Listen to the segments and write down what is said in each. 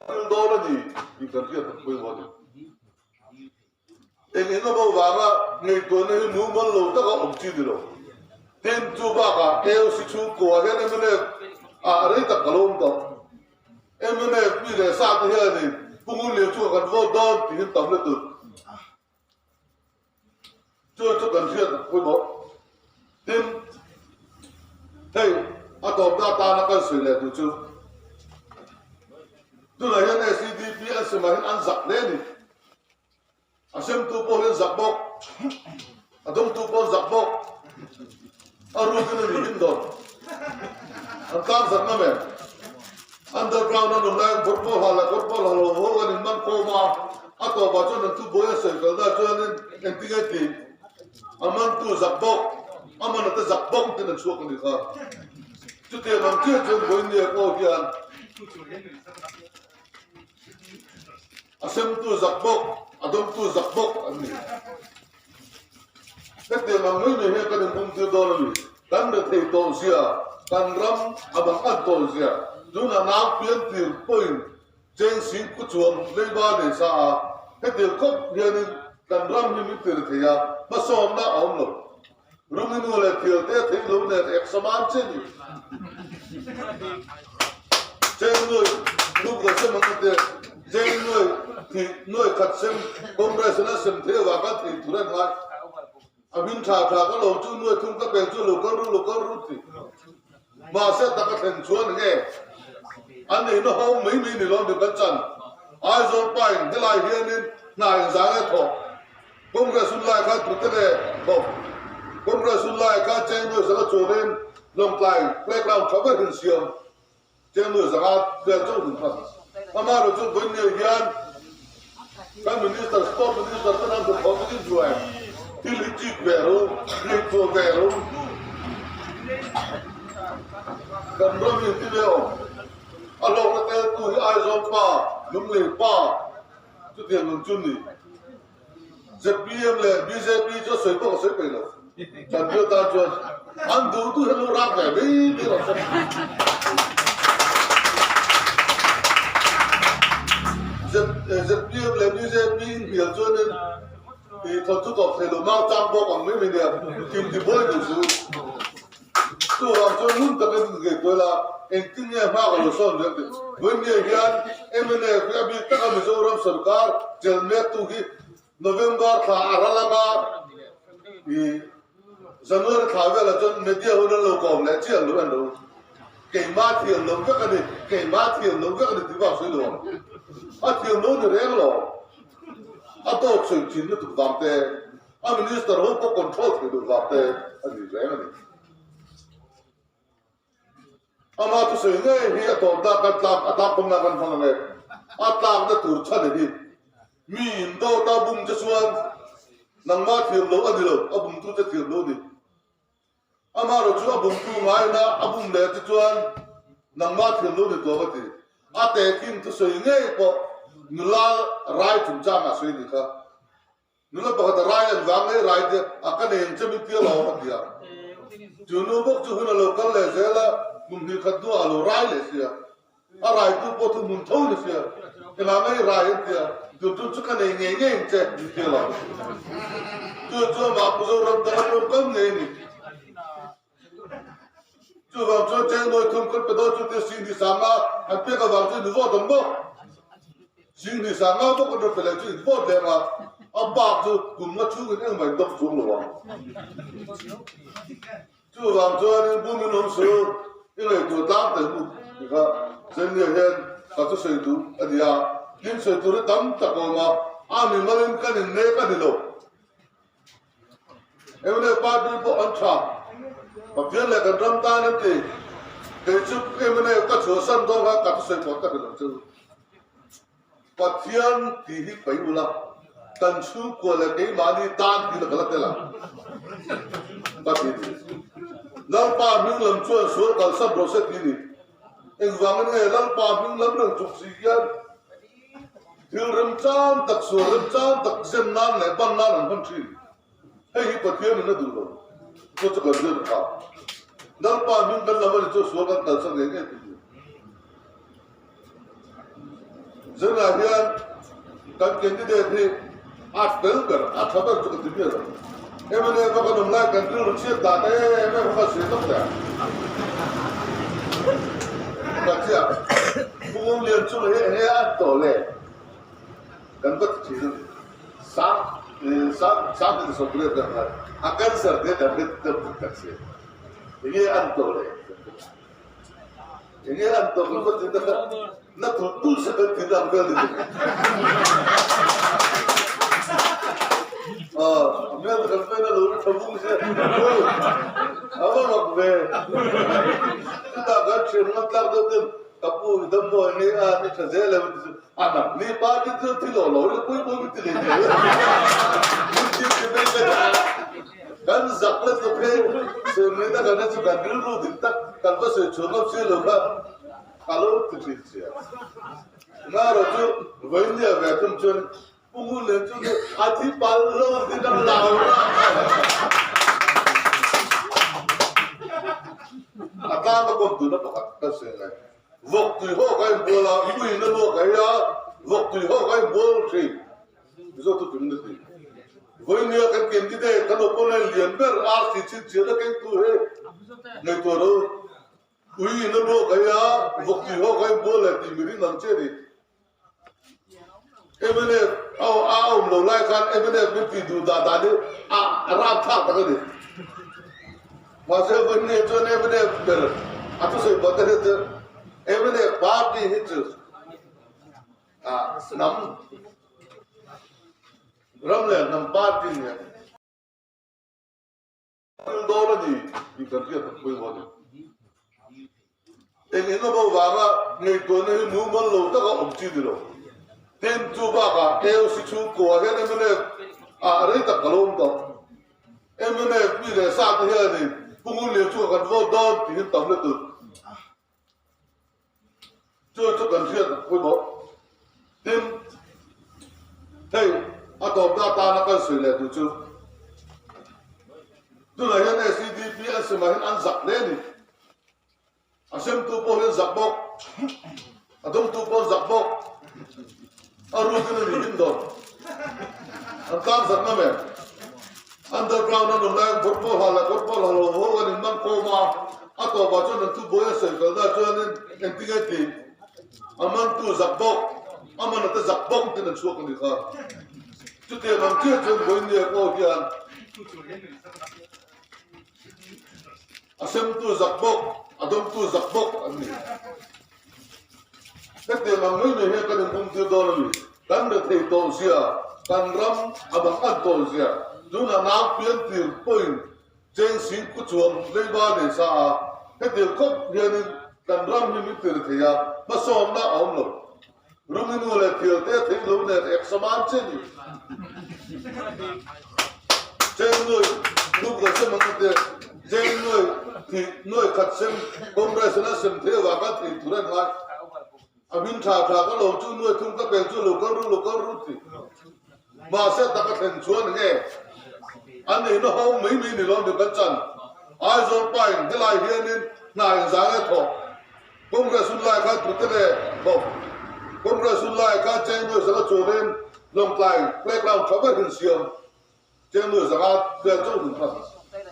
Thil dawn a ni tih kan hriat tak pawimawh a ni. Eng eng emaw vanga ngaihtuahna hi mumal lo taka awm chi ni lo. Tin, chu bakah AOC chhungkua hian mnf ah rei tak ka lo awm tawh. Mnf mi leh sa te hianin Pu Ngunlian chungah kan vote dawn tih hi tam lutuk. Chu chu kan hriat tak pawimawh. Tin, hei a tawpna atana kan sawi leh duh chu tunah hian SEDP an semah hian an zak hle a ni. A semtu pawh hian zak bawk, a dawngtu pawh an zak bawk, a rukin a ni him dawn. An tlang zak ngam em? Underground an awm laiin kawr pawh ha leh kawr pawh ha lo ho an inman khawm a, a tawpah chuan an thubuai a sawi fel dah chuanin engtin nge tih a mantu zak bawk, a man ate zak bawk tin an chhuak a ni kha. Chutiang ang chiah chuan Vawinia pawh hian A semtu zak bawk, a dawngtu zak bawk an ni. Hetiang ang mai mai hian kan inpumtir dawn a ni. Kan rethei tawh zia, kan ram a bang an tawh zia, tunah nau pian tir pawhin cheng sing khu chuang leiba nei sa a, hetiang khawp hianin kan ram hi min ti rethei a, hmasawnna a awm lo. Runginu leh thial te thei lo nen ek saman che ni. Cheng nuai thuk la sem ang te, cheng nuai thi nuai khat sem Congress in a sem thei avang khan thei tur a ngai. A hming tha tha ka lo chu nuai thum ka pek chu lo kal ru lo kal ru ti. Mahse tak a thlen chuan nge an neihna hawng mai mai ni lo ni kan chan. Aizawl pa in helai hianin hna in zang e thawk. Congress hun lai khan tute nge thawk? Congress hun lai khan Chengnuai zanga chuanin Lawngtlai playground tha ber hin siam Chengnuai zanga vel chauh hin kha. Amaherawhchu chu vawiin hian kan Minister, Sport Minister ten an hnathawh takin zuai thil hi chik ve ru, ngaihtuah ve ru. Kan ram hi engtin nge awm? A hlawkna teltu hi Aizawl pa, Lunglei pa chutiang nun chu ni. Zpm leh bjp chu a sawi pawh ka sawi peih lo. Kan bial tan chuan an duh duh hian lo rak ve mai mai rawh se. Zpm leh bjp inhnial chuanin i thawn chu tawp thei lo mau chang bawk ang mai mai nia kim ti buai duh su. Chuvang chuan ngun takin ngaihtuah ila engtin nge hma ka lo sawn ve ang tih. Vawiin hian mnf hi a bik taka Mizoram sorkar chelh mektu hi November thla a ral anga i January thla velah chuan media hun an lo kawm leh chiah lo en lo. Keimah thiam lo vek a ni, keimah thiam lo vek a ni tih vang sawi lo ang. A thiam lo ni reng lo. A dawt sawi thin lutuk vang te. A minister ho pawh control thei duh vang te a ni reng a ni. Ama thusawi ngei hi a tawp dak kan tlak a tlak pawmna kan hmang ang e. A tlakna tur chhan hi mi in dawt a bum che chuan nangmah thiam lo a ni lo, a bumtu che thiam lo a ni. Amaherawh chu a bumtu ngaina a bum leh te chuan nangmah thiam lo ni tawh a ti. A tehkhin thusawi ngei pawh nula rai chungchangah sawi a ni kha. Nula pakhat a rai an vang ngei rai te a ka nei ang che min tia lo a ti a. Chu nu bawk chu hun a lo kal leh zel a, kum hnih khat hnuah a lo rai leh sia. A raitu pawh chu hmun tho ni sia. Engah ngei rai an tia, chu chu chu ka nei ngei ngei ang che min tia lo. Chu chu amah Pu Zoram tak a tlawm kal ngei a ni. Chuvang chuan Chengnawi thum kan pe dawn chu tia Singh ni sanga an pek avang chuan in vote ang bawk. Singh ni sanga bawk an rawn pe leh chu in vote leh ang a, a bak chu kum nga chhungin engmah in dawk chuang lo ang. Chuvang chuanin Pu Minawm Su i ngaihtuah tlang tel mu ti kha Zenia hian ka thusawi duh a ni a, tin sawi tur hi tam tak a awm a, a mimalin kan innek a ni lo. Mla party pawh an tha, Pathian leh kan ram tan an ti. Kei chu mla ka chhuahsan dawn kha ka thusawi pawh ka ti lo chu. Pathian tih hi pai ula, kan chhungkua leh keimahni tan tih la ka la tel ang ka ti ni. Lalpa hming lam chuan sual kalsan rawh se ti ni. Engvangin nge Lalpa hming lam reng chuk si hian Thil remchang tak, sual remchang tak zen nan leh ban nan an hman thin. Hei hi Pathian in a duh lo. Chu chu kan zir kha. Lalpa hming kan lam a ni chu sual kan kalsan ngei ngei tih ni. Zanah hian kan candidate hi a fel ber, a tha ber chu ka ti miah lo. Mnf a kan awm lai kan rilru chhiat dan em em kha sawi tak hle. Ka chiah, Pu Ngunglianchunga hi enge a an tawh le? Kan va ti thin a ni. Sang sang sang in sawm riat ang a, a cancer te kan rit deuh dik tak si. Enge an tawh le? Enge an tawh kan va ti na kha na tul tul se kan ti dang vel ni. Ah, a mel kan vel a lo ri tha vung se. A va mak ve. Chutah kan thian ngan tlak deuh ten ka pu i dam maw enge a ni tha zel em a ti chu. A nang ni party chu thil aw lo ri pui pui min ti leh zel. Min ti ti mai mai a. Kan zak la tluk hi sawi na kan chu kan rilru dik tak kan va sawi chhuah ngam si lo kha ka lo ti thin sia. Ngarawh chu vawinia ve thung chuan Pu Ngunlian chu a thi pal lo ti kan lau ra. A tlang ka kawm tuna pakhat ka sawi ngai. Vawk tui ho ka inbual a, ui na luak a hi a, vawk tui ho ka inbual thin. Mizo thu tum na ti. Vawinia kan candidate kan opponent lian ber RC chhinchhiahna kengtu hi ngaihtuah lo. Ui na luak a hi a, vawk tui ho ka inbual leh tih miring ang che ni. Mnf a awm lo lai khan mnf min tih duh dah dan hi a rapthlak tak a ni. Mahse vawinia chuan mnf ber a thusawi pawh te hi chu mnf party hi chu hnam ram leh hnam party nia. Thil dawn a ni tih kan hriat tak pawimawh a ni. Eng eng emaw vanga ngaihtuahna hi mumal lo taka awm chi ni lo. Tin, chu bakah AOC chhungkua hian mnf ah rei tak ka lo awm tawh. Mnf mi leh sa te hianin Pu Ngunlian chungah kan vote dawn tih hi tam lutuk. Chu chu kan hriat tak pawimawh. Tin, hei a tawpna atana kan sawi leh duh chu tunah hian SEDP an semah hian an zak hle a ni. A semtu pawh hian zak bawk, a dawngtu pawh an zak bawk, a rukin a ni him dawn. An tlang zak ngam em? Underground an awm laiin kawr pawh hla leh kawr pawh hla lo ho an inman khawm a, a tawpah chuan an thubuai a sawi fel dah chuanin engtin nge tih a mantu zak bawk, a man ate zak bawk tiin an chhuak a ni kha. Chutiang ang chiah chuan Vawinia pawh hian a semtu zak bawk, a dawngtu zak bawk an ni. Hetiang ang mai mai hian kan inpumtir dawn a ni. Kan rethei tawh zia, kan ram a bang an tawh zia, tunah nau pian tir pawhin cheng sing khu chuan leiba nei sa a, hetiang khawp hianin kan ram hi min ti rethei a, hmasawnna a awm lo. Ruminu leh thialte a theih lo nen ek saman che ni. Cheng nuai hnuk lo sem ang te, cheng nuai thih nuai khat sem Congress in a sem thei avang khan thei tur a ngai. A hming tha tha ka lo chu nuai thum ka pek chu lo kal ru lo kal ru ti. Mahse tak a thlen chuan nge an neihna hawng mai mai ni lo ni kan chan. Aizawl pa in helai hianin hna inzai a thawk. Congress hun lai khan tute nge thawk? Congress hun lai khan Chengnuai zanga chuanin Lawngtlai playground tha ber hin siam Chengnuai zanga vel chauh hin kha.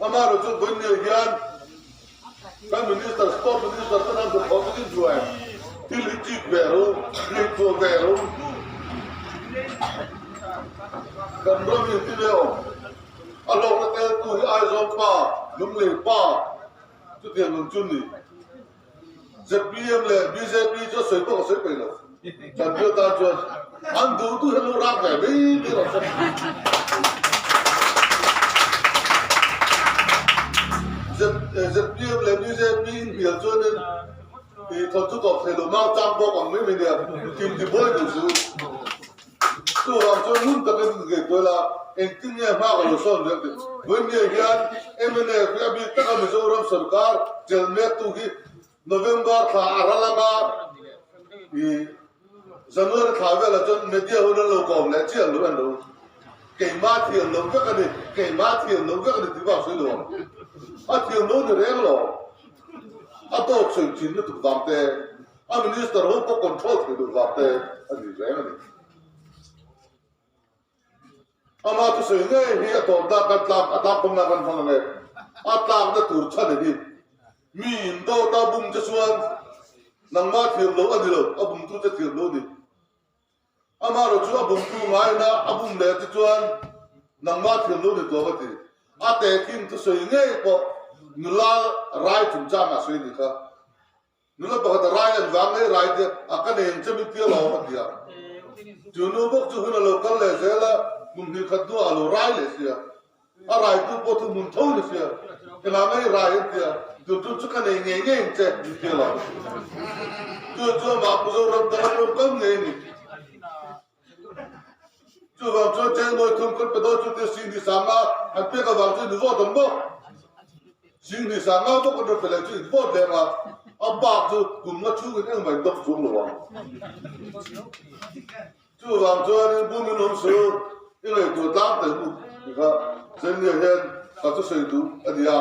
Amaherawhchu chu vawiin hian kan Minister, Sport Minister ten an thawk takin zuai thil hi chik ve ro, ngaihtuah ve ro. Kan ram hi ti ve awm. A hlawkna teltu hi Aizawl pa, Lunglei pa chutiang ang chu ni. Zpm leh bjp chu a sawi pawh ka sawi peih lo. Chanpuia tan chuan an duh duh hian lo rak ve mai mai rawh se. Zpm leh bjp inhnial chuanin i thawnthu tawp thei lo mau chang bawk ang mai mai nia kim ti buai duh suh. Chuvang chuan ngun takin ngaihtuah ila engtin nge hma ka lo sawn ve tih. Vawinia hian mnf hi a bik taka Mizoram sorkar chelh mektu hi November thla a ral anga i January thla velah chuan media hun an lo kawm leh chiah lo en lo. Keimah thiam lo vek a ni, keimah thiam lo vek a ni tih bak sawi lo ang. A thiam lo ni reng lo. A dawt sawi thin lutuk vang te. A minister ho pawh control thei duh vang te a ni reng a ni. Ama thusawi ngei hi a tawp dak kan tlak a tlak pawmna kan hmang ang e. A tlakna tur chhan hi mi in dawt a bum che chuan nangmah thiam lo a ni lo, a bumtu che thiam lo a ni. Amaherawh chu a bumtu ngaina a bum leh te chuan nangmah thiam lo ni tawh a ti. A tehkhin thusawi ngei pawh nula rai chungchangah sawi a ni kha. Nula pakhat a rai an vang ngei rai te a ka nei ang che min tia lo a ti a. Chu nu bawk chu hun a lo kal leh zel a, kum hnih khat hnuah a lo rai leh sia. A raitu pawh chu hmun tho ni sia. Engah ngei rai an ti a, tun tum chu ka nei ngei ngei ang che min tia lo. Chu chu amah Pu Zoram dang a tawngkam ngei a ni. Chuvang chuan Chengnawi thum kan pe dawn chu tia Singh ni Sanga an pek avang chuan in vote ang bawk. Singh ni Sanga bawk an rawn pe leh chu in vote leh ang a, a bak chu kum nga chhungin engmah in dawk chung lo ang. Chuvang chuanin Pu Minawm chu i ngaihtuah tlang teh mu ti kha Zenia hian ka chu sawi duh a ni a,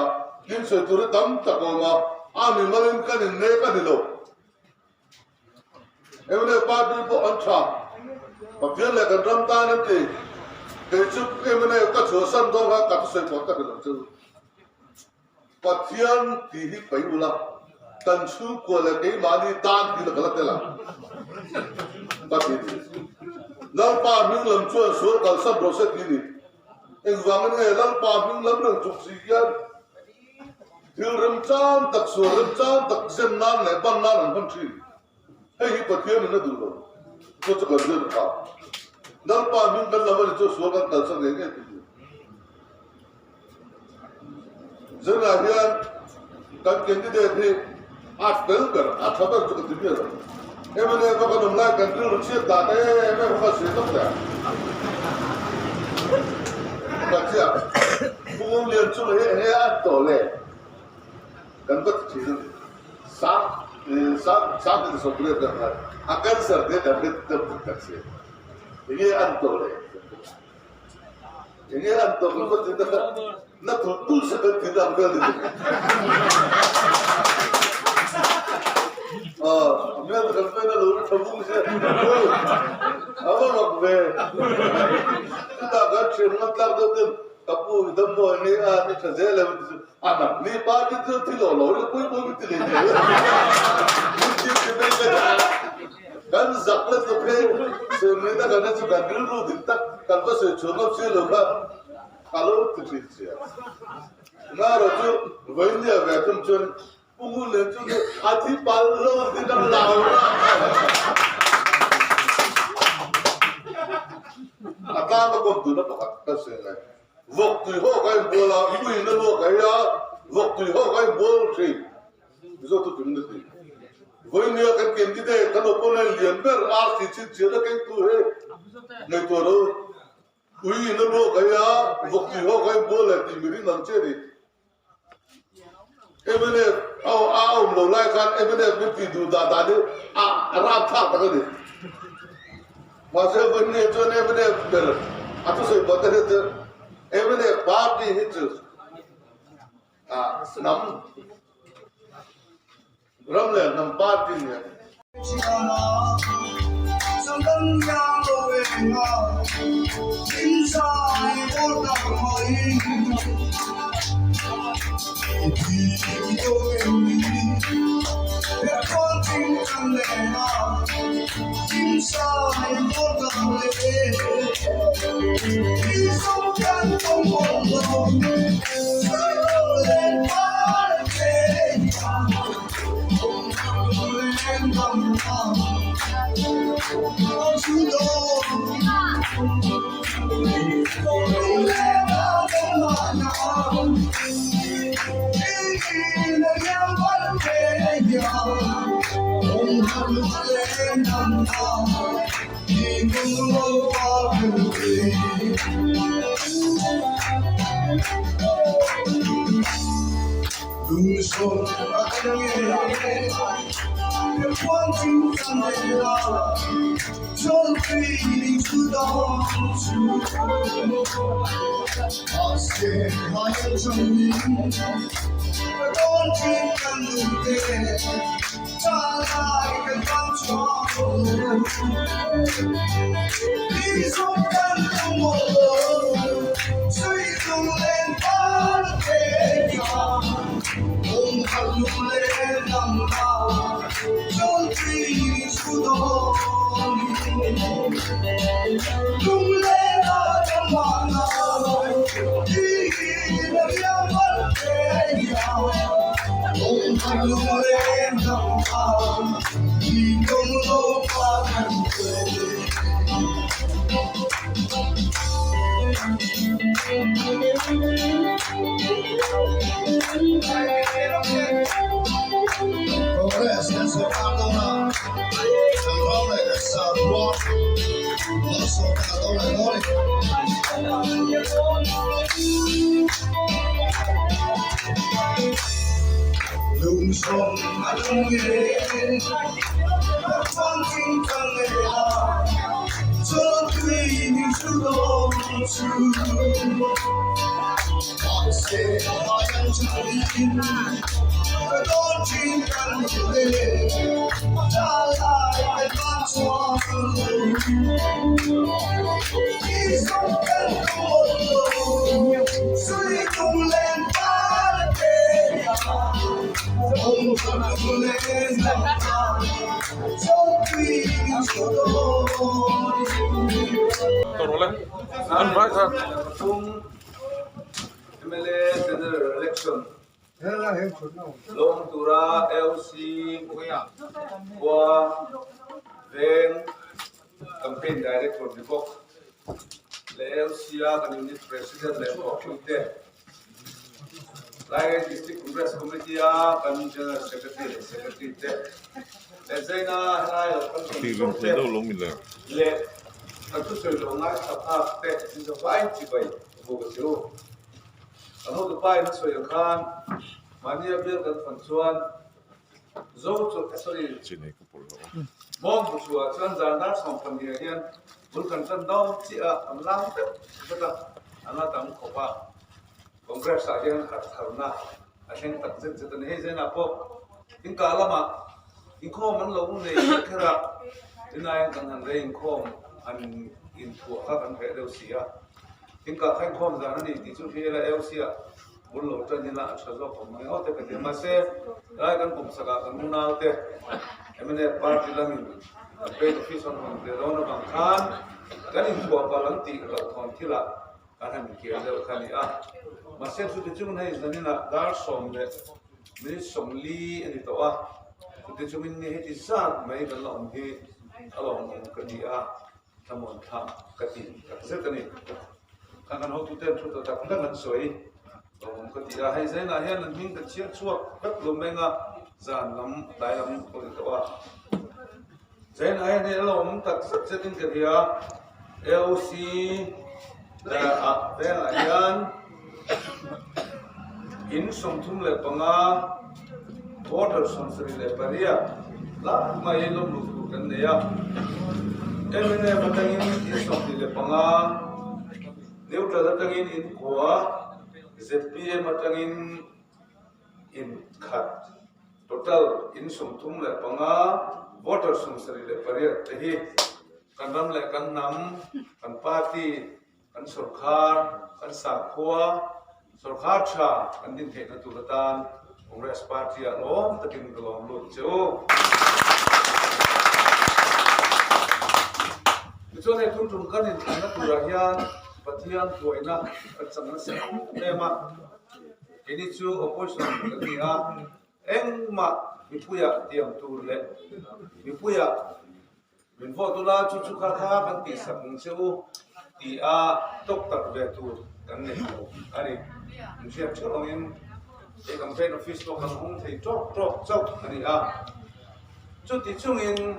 tin sawi tur hi tam tak a awm a, a mimalin kan innek a ni lo. Mla party pawh an tha, Pathian leh kan ram tan an ti, kei chu mla ka chhuahsan dawn kha ka thusawi pawh ka ti lo chu. Pathian tih hi paih ula, kan chhungkua leh keimahni tan tih la ka la tel ang ka ti ni. Lalpa hming lam chuan sual kalsan rawh se ti ni. Engvangin nge Lalpa hming lam reng chuk si hian thil remchang tak, sual remchang tak zen nan leh ban nan an hman thin? Hei hi Pathian in a duh lo. Chu chu kan zir kha. Lalpa hming kan lam a ni chu sual kan kalsan ngei ngei tih ni. Zirah hian kan candidate hi a fel ber, a tha ber chu ka ti miah lo. MLA va kan awm lai kan rilru chhiat dan em em kha sawi tak hle. Pakhat chiah, Pu Ngawlian chu he he a tawh le kan va ti thin a ni. Sang sang sang in sawm riat dan khan a cancer te kan hre deuh tak tak si. Enge an tawh le? Enge an tawh kan va ti tak a, na thut tul se kan ti dang vel ni tuk. A hmel kan pen a lo ri tha vung se, a va mak ve. Chutah kan thian ngat tlak deuh ten ka pu i dam maw enge a ni tha zel em a ti chu, a nang ni pa ti chu thi lo lo ri pui pui min ti leh zel. Min ti ti mai mai a. Kan zak la tluk hi sawi na kan chu kan rilru dik tak kan va sawi chhuah ngam si lo kha a lo ti thin sia. Ngarawh chu vawinia ve thung chuan Pu Ngunlian chu a thi pal lo ti kan lau ra. A tlang a kawm tuna pakhat ka sawi ngai. Vawk tui haw ka inbual a, ui na luak a hi a, vawk tui haw ka inbual thin. Mizo chu tum na ti. Vawinia kan candidate kan opponent lian ber RC chhinchhiahna kengtu hi ngaihtuah lo. Ui in a luak a hi a, vawk tui haw ka inbual leh tih mihring ang che ni. Mnf a awm lo lai khan mnf min tih duh dah dan hi a rapthlak tak a ni. Mahse vawinia chuan mnf ber a thusawi pawh te hi chu mnf party hi chu hnam ram leh hnam party nia. Congress kan sorkar dawn a, kan ram leh kan sakhua malsawmna kan dawn leh dawn ni. Mla General Election lawm tura LC khua veng Campaign Director ni bawk leh LC a kan Unit President leh thawhpuite Lai District Congress Committee a kan General Secretary leh Secretary te leh Zaina helai lo kan te leh kan thusawi lo ngaithla phak te inzavai chibai Buk a chu. Kan hotupa in a sawi ang khan mahnia bial kan fan chuan Zo chu sorry Bawng bu chhuah chuan zan dar 12 ah hian bul kan tan dawn chiah a, an lang vek vek a, an la tam khawp a. Congress ah hian harh tharna a thleng tak zet zet a ni. Hei zenah pawh inkah lamah inkhawm an lo nei vek kher a, tunaiin kan han rei inkhawm an inthuah kha kan hreh deuh si a. Inkah kha inkhawm zan a ni tih chu hria ila LC ah bul lo tan ila a tha zawk awm ang e aw te ka ti a. Mahse, tlai kan kum sakah kan unaute mnf party lamin campaign office an hawn ve dawn avang khan kan inthuah palh ang tih hlauhthawn thilah kan han inkir deuh kha a ni a. Mahse, chuti chungin hei zaninah dar sawm leh minute 40 a ni tawh a, chuti chungin mi heti zat mai kan la awm hi a lawmawm ka ti a. Thlamuan thla ka ti tak zet a ni. Kha kan hotuten thu ta tak tak an sawi lawmawm ka ti a, hei zainah hian an hming ka chhiar chhuak vek lo meng a, zan lam tlai lam pawh ni tawh a. Zainah hian hei a lawmawm tak zet zetin ka hria, AOC ah vengah hian in 35 voter 78 lai mai lawmluh tur kan nei a, mnf atangin in 25, neutral atangin in kua, zpm atangin in khat, total in 35, voter 78 te hi kan ram leh kan hnam, kan party, Kan sawrkhar, kan sakhua, sawrkhar tha kan din theihna tur atan Congress Party ah lawm takin ka lawm lut che u. Tichuan hei tun tum kan inthlanna turah hian Pathian hruaina kan chang nasa em em a, keini chu opposition kan ni a, engmah mipuiah tiam tur leh mipuiah Min vote ula chu chu kha kha kan tihsak ang che u tih a tawk tak ve tur kan nei lo a ni. Min hriat theuh angin hei campaign office pawh kan hawng thei tawk tawk chauh a ni a. Chuti chungin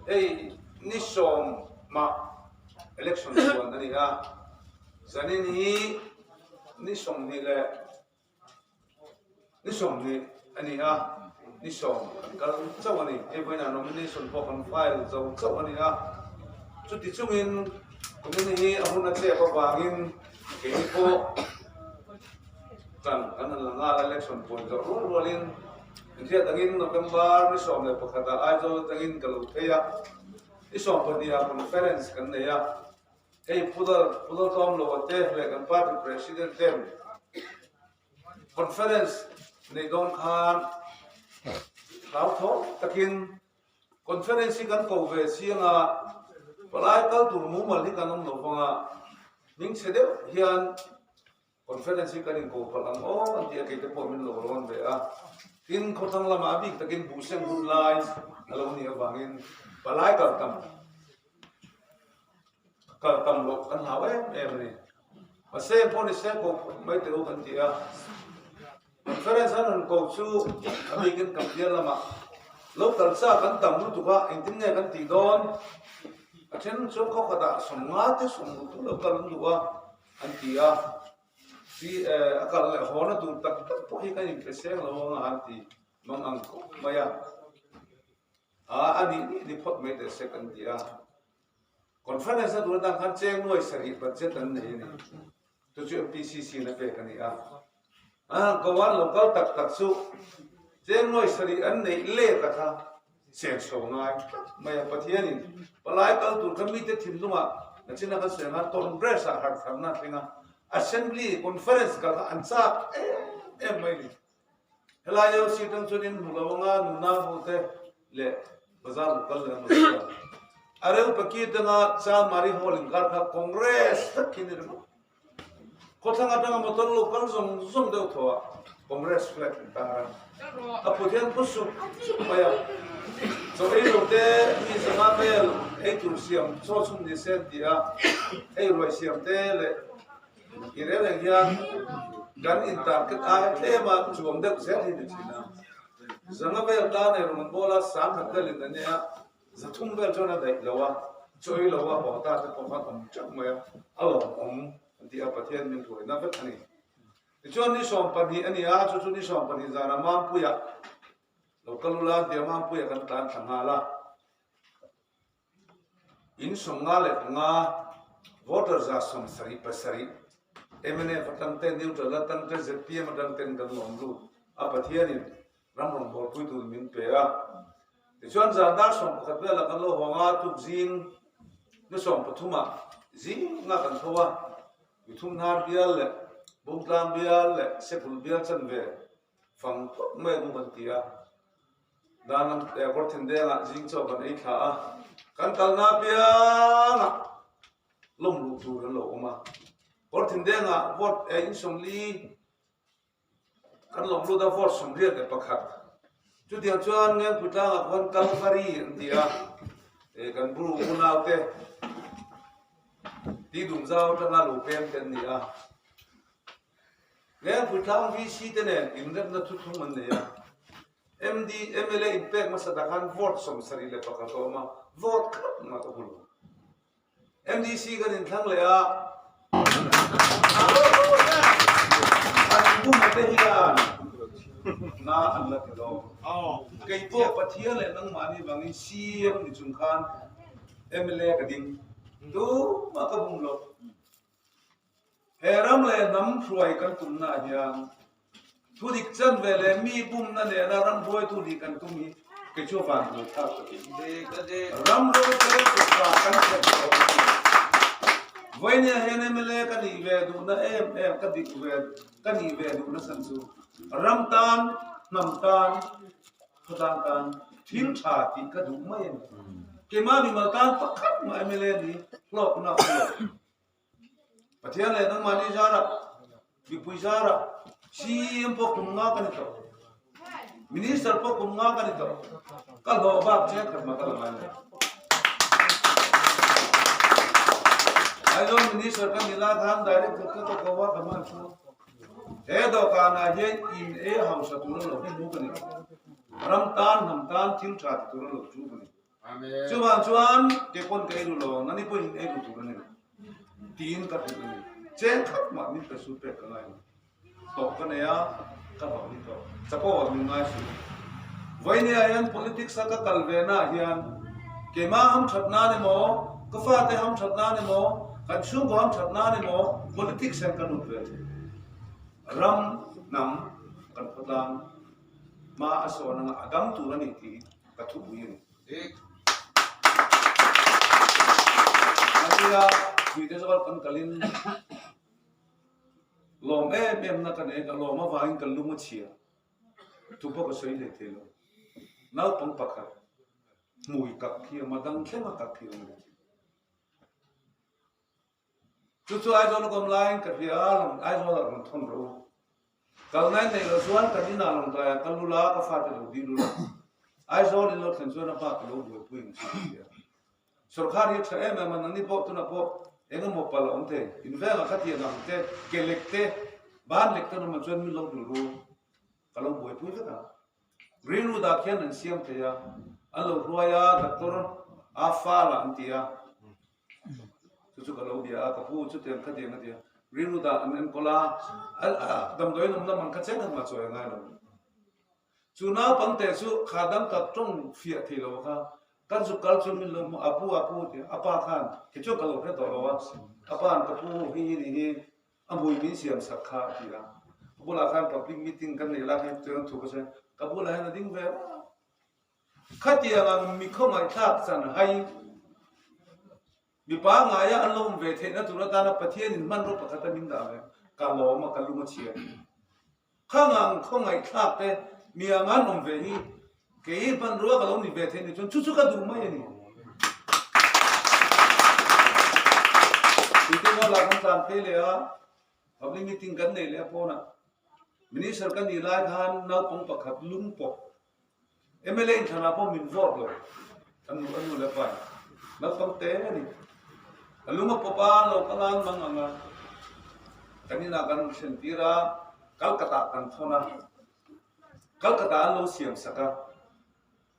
hei ni sawmah election chuan a ni a, zanin hi ni 20 leh Ni 20 a ni a, ni 10 kan kal chauh a ni. Hei vawiinah nomination pawh kan file zo chauh a ni a. Chuti chungin kumin hi a hun a chep avangin keini pawh kan kan han la nghal a, election puan zawh rual rualin. Inhriat angin November ni 11 ah Aizawl atangin ka lo phei a, ni 12 ah conference kan nei a, hei Pudal Pudal tlawm lo a te leh kan party president ten conference neih dawn khan hlauthawng takin Conference hi kan ko ve chiang a, palai kal tur mumal hi kan awm lo vang a, hming chhe deuh hian conference hi kan inko palh ang aw an ti a, keite pawh min lo rawn ve a. Tin, khawthlang lamah a bik takin buhseng hun lai a lo nih avangin palai kal tam kal tam loh kan hlau em em a ni. Mahse, pawh ni se ko phawt mai teh u kan ti a. Conference an rawn ko chu a bikin kan bial lamah lo kal chak an tam lutuk a, engtin nge kan tih dawn? A then chuan khaw khatah 50 te 60 te lo kal an duh a an ti a, si a kal leh haw na tur tak tak pawh hi kan inpe seng lo anga an ti mang ang khawp mai a, a a nih nih ni phawt mai teh se kan ti a. Conference a tur atang khan cheng nuai sarih budget an nei a ni. Chu chu MPCC in a pek a ni a. A Goan lo kal tak tak chu cheng nuai sarih an neih let a kha seng chho ngai tlat mai a. Pathianin palai kal tur kha mite thinlungah nachina kan sawi anga Congress ah harh tharna a thleng a, Assembly Conference kal kha an chak em em mai a ni. Helai LC tang chuan in hmu lo anga nuna ho te leh bazar lo kal leh an lo kal. A reu paki tanga Chanmari Hall inkar kha Congress vek khi ni ringawt. Khawthlang atanga motor lo kal zawng zawng deuh thaw ah Congress flag an tar a. A phut hian phu sup sup mai a. Chaw ei lo te mi zanga vel ei tur siam chaw chhun ni se an ti a, ei ruai siam te leh I rel ang hian kan intarket aia tlem a chuang deuh zel hi ni thin a. Zanga vel tan ei rawn bawl a, 10,000 velin a nia, 300 vel chuan a daih lo a, chawi lo a haw ta te pawh khan awm teuh mai a, a lawmawm an ti a, Pathian min hruaina vek a ni. Tichuan ni 12 a ni a, chu chu ni 12 zana Mampuia lo kal ula tia Mampuia kan tlan thla nghal a. In 55 voter 77 mnf atang te, neutral atang te, zpm atang ten kan lawm lut a, Pathianin ram rawngbawlpui tur min pe a. Tichuan zan dar 11 velah kan lo hawng a, tukzing ni 13 ah zinga kan tho a, Mithumhnar bial leh Bungtlang bial leh Sephul bial chanve fang phawt mai ang u kan ti a. Dan lam kawr then dengah zing chaw kan ei thla a, kan kalna apiangah lawm luh tur an lo awm a. Kawr then dengah vote eh in 40 kan lawm lut a, vote 81. Chutiang chuan Ngengpui tlangah khuan Kalvari an ti a, eh kan buru unaute Tidum zau atanga lo pem te an ni a. Lengpui tlang VC te nen inremna thuthlung an nei a, MD, mla inpek hmasa dah khan vote 71 a awm a, vote khat mah ka hmu lo. MDC kan inthlang leh a, an buma te hian na an la ti lo. Kei pawh Pathian leh nangmahni vangin CM ni chung khan mla ka ding, tumah ka bum lo. He ram leh hnam hruai kan tumnaah hian thudik chanve leh mi bumna nena ram hruaitu nih kan tum hi kei chu a van buai thlak ka ti. Ram rorel kutah kan thlen tawh a ni. Vawinia hian mla ka nih ve duhna em em ka dik ve ka nih ve duhna chhan chu ram tan, hnam tan, khawtlang tan thil tha tih ka duh mai a ni. Keimah mimal tan pakhat mah mla ni hlawkna a awm lo. Pathian leh nangmahni zarah, mipui zarah CEM pawh kum nga ka ni tawh. Minister pawh kum nga ka ni tawh. Ka hlawh bak chen khat mah ka la ngai lo. Aizawl Minister ka ni lai khan Director ka ka ko a ka hman chu. He dawhkanah hian in ei hausa tur a lo chu ka ni lo. Ram tan, hnam tan thil tha ti tur a lo chu ka ni. Chuvang chuan ke pawn ka ei duh lo ang, nani pawhin ei duh tur a ni lo tiin ka hrilh a ni. Cheng khat mah min pe su pek ka ngai lo. Tawh ka nei a, ka vang ni tawh. Chapo ah min ngai suh. Vawinia hian politics a ka kal ve naah hian keimah ham that nan emaw, ka fate ham that nan emaw, kan chhungkaw ham that nan emaw politics hian ka lut ve thei. Ram, hnam, kan khawtlang. Hma a sawn anga a dam tur a ni tih hi ka thupui a ni. Mahnia Tuite zawk kan kalin lawm em em na ka nei a, ka lawm avangin ka lung a chhia. Thu pawh ka sawi hlei thei lo. Naupang pakhat hmui kak khi a awm a, dang thleng a kak khi a awm a ni. Chu chu Aizawl a kawm laiin ka hria a, rawn Aizawl ah rawn thawn rawh u. Kal ngai neih loh chuan kan inah Lawngtlai ah ka lul a, ka fate lo dil ul a. Aizawl in lo thlen chuan a pa ka lo buaipui ang chu ka ti a. Sawrkhar hi a tha em em a, nangni pawh tunah pawh eng emaw palh a awm thei. In vengah kha thian ang te, ke lek te, ban lek te an awm ang chuan min lo dil ru. Ka lo buaipui vek ang. Rilru dah khian an siam thei a, an lo hruai a, doctor a fal ah an ti a. Chu chu ka lo bia a, ka pu chutiang khatiang a ti a, rilru dah an enkawl a, damdawiin awm lam an kha chen khat mah chawi a ngai lo. Chu naupangte chu kha dang tak tawng fiah thei lo kha kan zuk kal chu min lo hmu a, pu a pu ti a, a pa khan kei chuan ka lo hre tawh lo a, a pa'n ka pu hei hi ni hi a hmui min siam sak kha a ti a, ka bulah khan public meeting kan neih lai khan chuan thu ka sawi a, ka bulah hian a ding ve reng a. Khatiang ang mi khawngaihthlak chan hai mipa ngaia an lo awm ve theihna tur atana Pathianin hmanraw pakhat a min dah ve, ka lawm a, ka lung a chhia. Khang ang khawngaihthlak te mi ang an awm ve hi kei hmanrua ka lo ni ve theih ni chuan chu chu ka duh mai a ni. Tute ruala kan tlan phei leh a, public meeting kan nei leh a pawnah Minister ka nih lai khan naupang pakhat lung pawp MLA inthlanah pawh min vote lo, a nu a nu leh pa in naupang te a ni. A lung a pawp a, lo kal a, an mang ang a, kan inah kan rawn thlen tir a, Calcutta kan thawn a, Calcutta an lo siam sak a,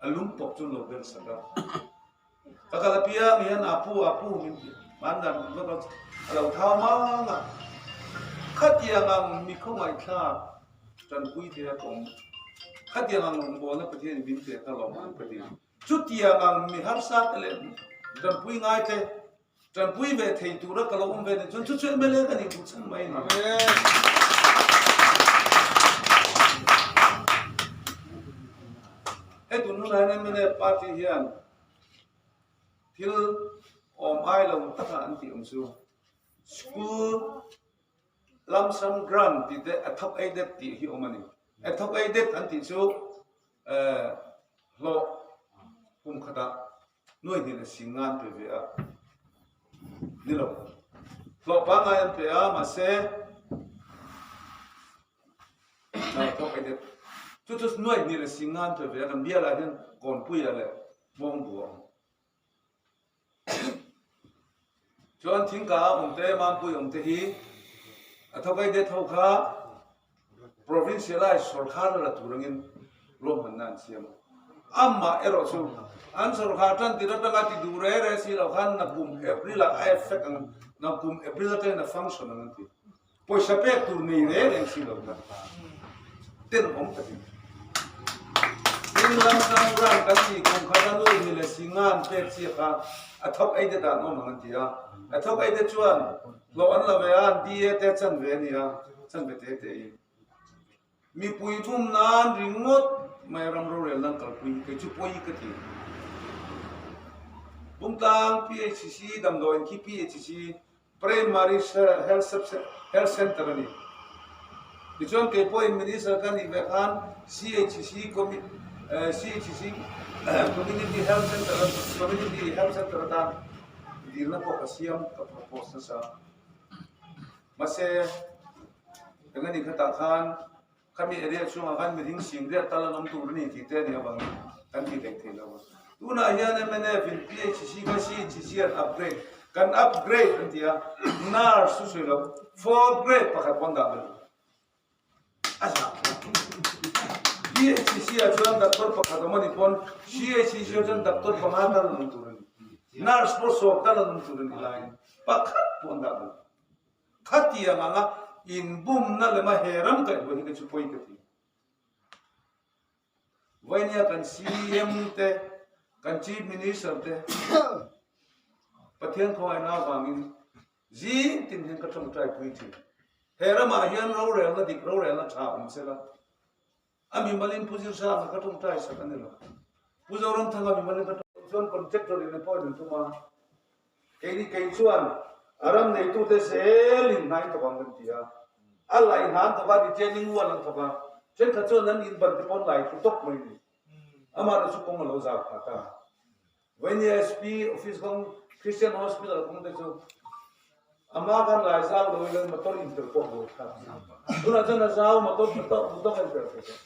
a lung pawp chu an lo bel sak a. Ka kal apiang hian a pu a pu min ti, hmandan min va a lo thau mang a, khatiang ang mi khawngaihthlak tanpui thei a kawm, khatiang ang rawngbawlna Pathian in min pe kha lawm ang ka ti. Chutiang ang mi harsa te leh tanpui ngai te, tanpui ve thei tura ka lo awm ve nen chuan chu chu MLA ka nih duh chhan mai a ni. Hei tun hunah hian MLA party hian Thil awm ai lo taka an tih awm chu school lump sum grant tih te a thawk ei det tih hi awm a ni. A thawk ei det an tih chu hlawh kum khatah nuai hnih leh sing nga an pe ve a ni lo. Hlawh pangngai an pe a mahse thawk ei det chu chu nuai hnih leh sing nga an pe ve a kan bialah hian Kawnpuia leh Hmawng buang chuan thingka a awm te, Mampui awm te hi a thawk ei det ho kha provincialize sawrkhar la tur angin ruahmanna an siam a. Amah erawh chu an sawrkhar tan tir atanga ti duh re re si lo khan nakum April ah a effect ang, nakum April atangin a function ang an ti. Pawisa pek tur nei reng reng si lo kha tenawm takin Ding lam tang ran kan tih kum khat a nu hi leh si ngan pek chiah kha a thawk ei te dan awm ang an ti a, a thawk ei te chuan hlawh an la ve a, an DA te chan ve a ni a, chan ve te te in mipui thum nan ringawt mai ram rorel nan kalpui hi kei chu pawi ka ti. Bungtlang PHC damdawiin khi PHC Primary Health Centre a ni. Tichuan kei pawhin Minister ka nih ve khan CHC CHC Community Health Centre Community Health Centre atan dilna pawh ka siam ka propose nasa. Mahse eng a nih khatah khan Khami area chhungah khan mihring singriat tal an awm tur a ni tih te a nih avangin kan ti daih thei lo a. Tunah hian mnf in PHC kha CHC an upgrade, kan upgrade an ti a, nurse chu sawi lo, fourth grade pakhat pawn dah belh a zah thlak. PHC ah chuan doctor pakhat awm a nih pawn CHC ah chuan doctor panga tal an awm tur a ni. Nurse pawh sawm tal an awm tur a nih laiin pakhat pawh an dah belh. Khatiang anga inbumna lema he ram kaihhruai hi ka chu pawi ka ti. Vainia kan CM te, kan Chief Minister te Pathian khawngaihna avangin zing tin hian ka tawngtai pui thin. He ramah hian rorelna dik, rorelna tha awm sela. A mimalin Pu Zirsanga ka tawngtai sak a ni lo. Pu Zoramthanga mimalin ka tawngtai chuan contractor in appoint an tum a. Keini kei chuan a ram neitute zelin hna in thawk ang kan ti a. A lai hna an thawk a, retaining wall an thawk a. Thenkhat chuan an in ban te pawh an lai thlu tawp mai a ni. Amah chu kawng a lo zau phah ta. Vawinia SP office kawng Christian Hospital kawng te chu ama khan lai zau lo ila motor in tel pawh buai thlak a tunah chuan a zau motor tha tawk duh tawk a in tel thei tawh.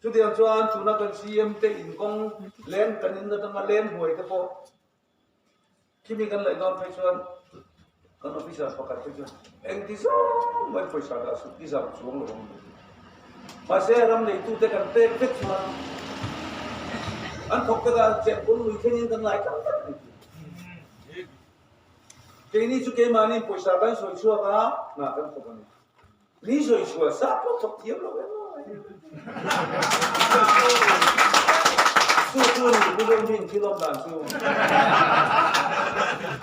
Chutiang chuan tuna kan CM te in kawng leng kan in atanga leng hnuai te pawh Khimi kan laih dawn phei chuan kan officer pakhat te chuan engti zawng mai pawisa dah suh i zam chuang lo ang mahse ram neitute kan pek vek chuan an thawk vek a chengkawl lui thlengin kan lai tlang vek ani keini chu keimahni pawisa kan sawi chhuak a hna kan thawk ani. Ni sawi chhuah sa pawh thawk thiam lo em mai. Chu chu ni Pu Zawng thil awm dan chu.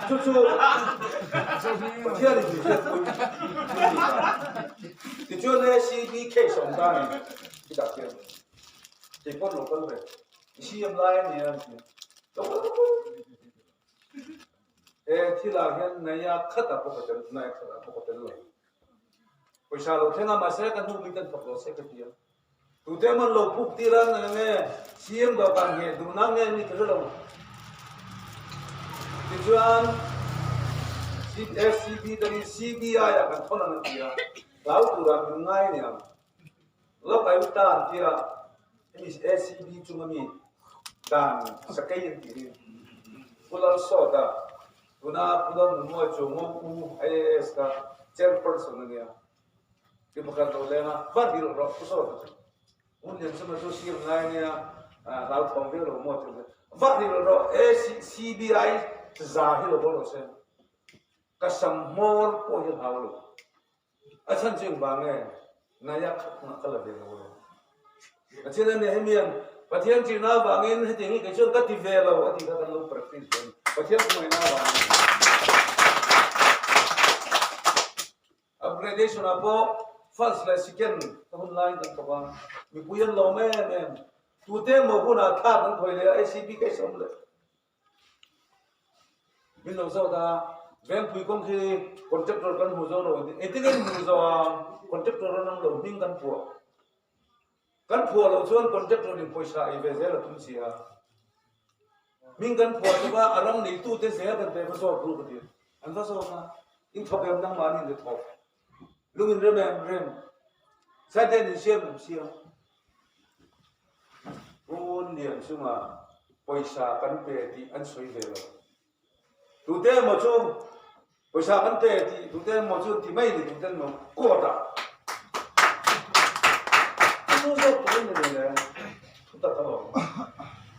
Chu chu Pathian in min hriatpui thil ni ta. Tichuan ACB case awm ta ni khi dah khian kei pawn lo kal ve. I CM lai a nia an ti. Lo kal lo. He thilah hian Naya khatah pawh ka tel, Naya khatah pawh ka tel lo. Pawisa lo thleng a, mahse ka hnu mi kan thawk lo se ka ti a. Tute man lo puk tir a nge nge CM dawhkan ngheh duhna nge ni ka hre lo. Tichuan SCB tangin CBI ah kan thawn ang an ti a, hlau turah min ngai aniang. Lok ai u ta an ti a, hemi SCB chunga mi dan sakei an tih hi Pu Lalsawta Tuna Pu Lalnunua chu Ngo U IAS kha chairperson a nia. Mi pakhat lo leng a, va hrilh rawh Pu Sawta chu. Ngun lian chuma chu sir ngai a nia, hlauthawng viau lo maw ti Va hrilh rawh ACBI za hi lo bawk rawh se. Ka sam hmawr pawh hi hlau lo. A chhan chu engvang nge? Naya khat ngah ka la ve lo lo. Pathian a Nehemian, Pathian ṭihna avangin hetiang hi kei chuan ka ti ve lo a tih kha kan lo practice ve a ni. Pathian hmangaihna avangin. Upgradation ah pawh first leh second ka hun laiin kan thawk a, mipui an lawm em em. Tute emaw hunah third an khawih leh a, ACB ka i sawm leh. Min lo zawt a, Vengpui kawng khi contractor kan hmu zo lo engtin nge hmu zo a, contractor an awm lo hming kan phuah. Kan phuah loh chuan contractor in pawisa ei ve zel a tum si a. Hming kan phuah tuk a, a ram neitute zel kan pe va zawt ru ka ti. An va zawt a, in thawk em nangmahni in ti thawk. Lung in rem em rem. Saiten in siam em siam. Pu Lian chunga pawisa kan pe tih an sawi ve lo. Tute emaw chu pawisa kan pe tih tute emaw chu an ti mai ni tute emaw court ah chu zawk tur a ni lo le thu tak a lawm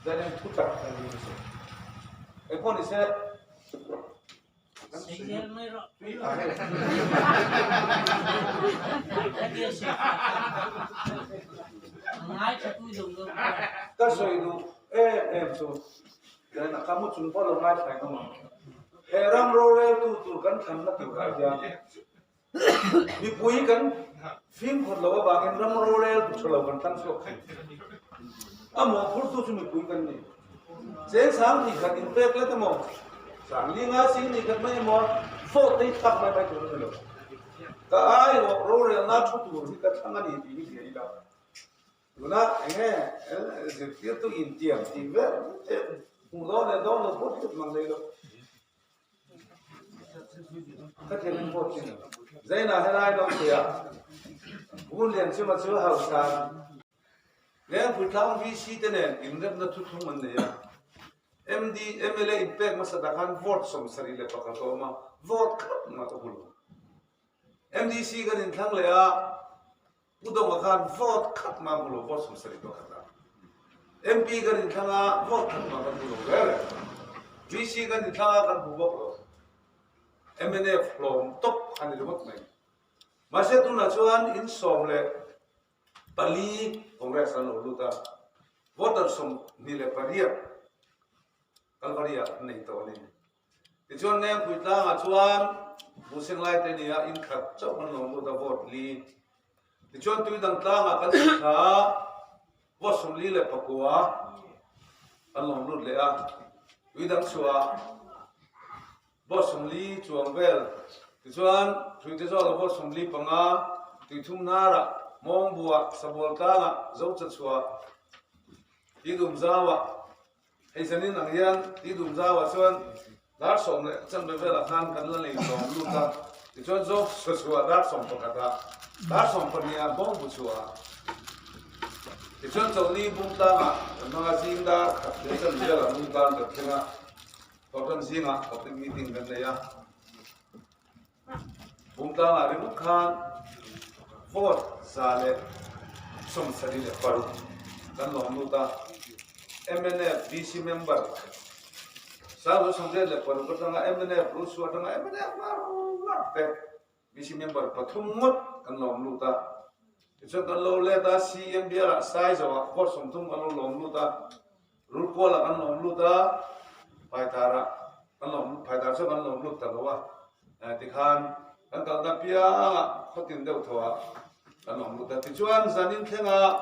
then thu tak a ni se engpawh ni se Ka sawi duh em em chu then a ka mu chung pawh lo ngaithla in awm ang. He ram roreltu tur kan thlanna turah hian mipui kan fimkhur loh avangin ram roreltu tha lo kan thlang chhuak thei. A mawhphurtu chu mipui kan ni. Cheng sang ni khat inpek let emaw, sang li nga sing ni khat mai emaw, vote te hi thlak mai mai tur a ni lo. Ka aiawh rorelna thu tur hi ka thlang a ni tih hi hria ila. Tuna enge zirtirtu intiam tih vel hmuh dawn leh dawn lo pawh hriat mang nei lo. Ka thiam in vote chin. Zainah helai lo thei a, Vun Lianchima chu hausa. Lengpui tlang VC te nen inremna thuthlung an nei a, MD, mla inpek hmasa dah khan vote 71 a awm a, vote khat mah ka hmu lo. MDC kan inthlang leh a, Pu Donga khan vote khat mah hmu lo, vote 71 a. MP kan inthlang a, vote khat mah kan hmu lo reng reng. VC kan inthlang a, kan hmu bawk lo. Mnf hlawm tawp a ni ringawt mai. Mahse tunah chuan in 14 Congress an lo lut a, voter 28 Kalvari ah an nei tawh a ni. Tichuan Lengpui tlangah chuan Buhseng lai te nia in khat chauh an lo lut a vote li. Tichuan Tuidang tlangah kan chhuk thla a. Vote 49 kan lawm lut leh a, tui dang chhuah vote 40 chuang vel. Tichuan, Hruite zawla vote 45, Tuithum hnarah, Mawngbuah, Sabual tlangah, Zocha chhuah, Tidum zauah, Hei zanin ang hian ti dum zauah chuan dar sawm leh chanve velah khan kan la nei tlawm lut a, tichuan zawk chhuah dar sawm pakhatah dar sawm pahniha bawng bu chhuah tichuan chawlhni bung tlangah kan hmang a, zing dar khat leh chanve velah bung tlang kan thleng a, Thawhtan zingah public meeting kan nei a. Bungtlangah ringawt khan vote 176 kan lawm lut a, mnf VC member 186 atanga mnf Rusu atanga mnf ngar ngar te VC member pathum ngawt kan lawm lut a. Tichuan kan lo let a, CM bialah Saizawah vote 30 kan lo lawm lut a. Rulkualah kan lawm lut a, Phaitharah kan lawm lut, Phaithar chu kan lawm lut ta lo a, tikhan kan kalna piangah khawtin deuh thawhah kan lawm lut a. Tichuan zanin thlenga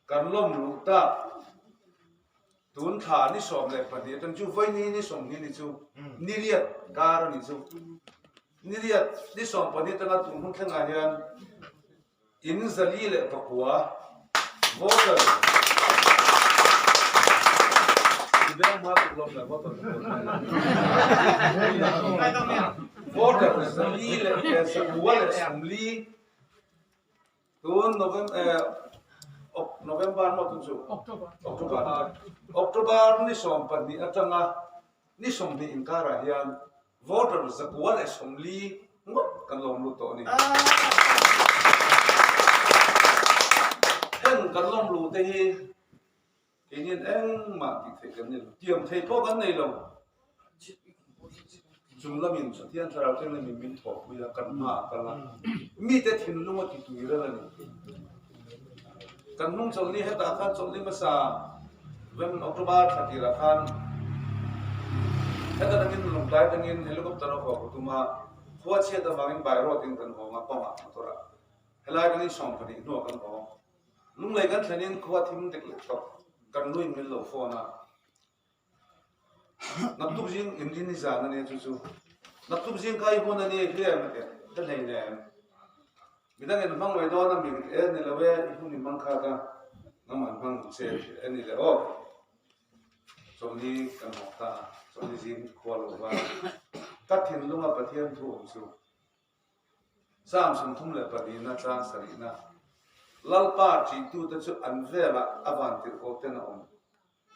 kan lawm luh tak tun thla ni 12 atang chu vaini ni 20 ni chu niriat kar a ni chu. Niriat ni 12 atanga tun hun thlengah hian In 409 voter voter 440 tun November maw tun chu October October ni 12 atanga ni 20 inkarah hian Voter 940 ngawt kan lawm lut tawh a ni. Heng kan lawm luh te hi keinin engmah tih theih kan ni lo, tiam thei pawh kan nei lo. Chung lamin Pathian Thlarau Thianghlimin min thawhpui a, kan hmaah a kal a, mite thinlung a ti tui rel a ni. Kan hnung chawlhni hetah khan chawlhni hmasa November October thla tirah khan heta tangin Lawngtlai tangin helicopter a haw ka tum a, khua chhiat avangin by road in kan hawng a, kawngah motor ah helai tangin 12 hnuah kan hawng. Lunglei kan thlenin khua thim dek lek tawh kan nuin min lo phone a. Naktuk zing in rin i zan a nia chu chu. Naktuk zing kha i hun a ni hliam a ti ka hlei nem. Midang in hmang mai dawn a mi ka ti e ni lo e i hun i hmang kha ka nangmah hmang che a ni le aw. Chawlhni kan hawk ta a, chawlhni zing khua lo va ka thinlunga Pathian thu awm chu. Psalm 32na chang sarihna Lalpa ṭihtute chu an velah a vantirhkoh ten a awm.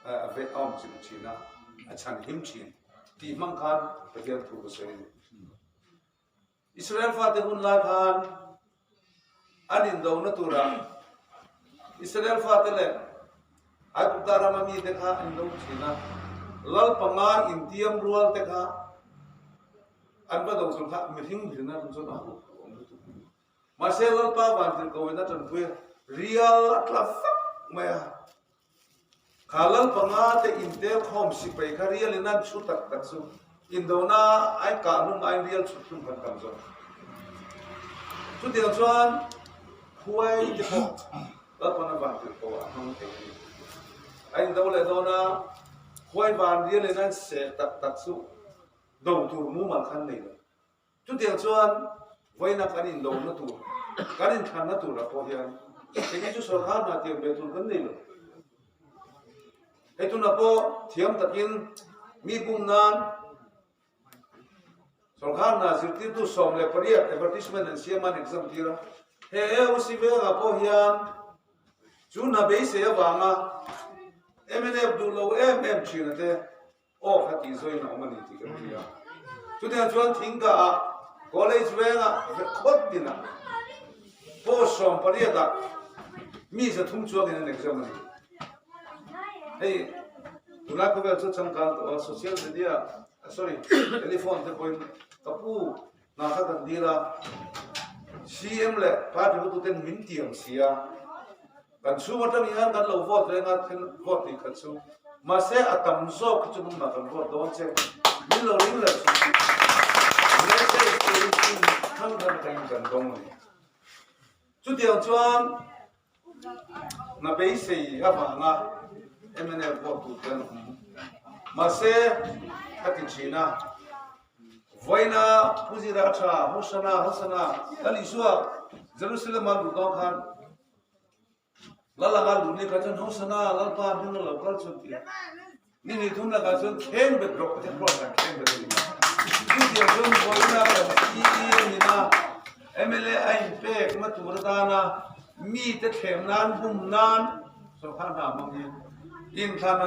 a ve a awm chilh thin a, a chhan him thin tih hmang khan Pathian thu ka sawi a ni. Israel fate hun lai khan an indona turah Israel fate leh Aigupta rama mite kha an indo thin a, lal panga intiam rual te kha an va do tur kha mihring mihring atang chuan a hup awm lutuk. Mahse Lalpa vantirhkohin a tanpui a, rial a tla vak mai a. Kha lal panga te intel khawm sipai kha rial in an chhu tak tak chu indona ai kah hlum aiin rial chhut hlum kan tam zawk. Chutiang chuan khuai te pawh Lalpan a vantirhkoh ah a hmang thei a ni. A indo leh dawn a, khuai van rial in an seh tak tak chu do tur mumal khan nei lo. Chutiang chuan vawiina kan inlawmna tur, kan inthlanna turah pawh hian engin chu sawrkar hna tiang ve tur kan nei lo. Hei tunah pawh thiam takin mi bum nan sawrkar hna zirtirtu 18 advertisement an siam a, an exam tir a. He AOC vengah pawh hian chu hna beisei avanga mnf duh lo em em thin a te Aw kha tih zawiin a awm a ni tih kan hria. Chutiang chuan Thingkaah College vengah khawt tinah post 18 ah mi 300 chuangin an exam a ni. Hei tunlai khawvel chu changkang tawh a, social media sorry telephone te pawhin ka pu hna kha kan dil a, CM leh party hotuten min tiam si a. Kan chhung atang hian kan lo vote reng a, thil vote tih khat chu. Mahse a tam zawk hi chu nangmah kan vote dawn che. Min lo ring lo chu message turin thing thang thang atangin kan dawng a ni. Chutiang chuan Na beisei avanga mnf vote tur te an awm. Mahse, ka ti thin a, vawiina Pu Zira tha, Hosana, Hosana, Lal Isua Jerusalem a luh dawn khan Lal anga luh ni kha chuan Hosana, Lalpa hming a lo kal chuan ti a. Ni hnih thum lakah chuan kheng bet rawh Pathian pawh kan kheng bet a ni. Chutiang chuan vawiina kan CEM ina mla a inpekna tur atana mite thlem nan, bum nan sorkar hna hmang hi inthlan a.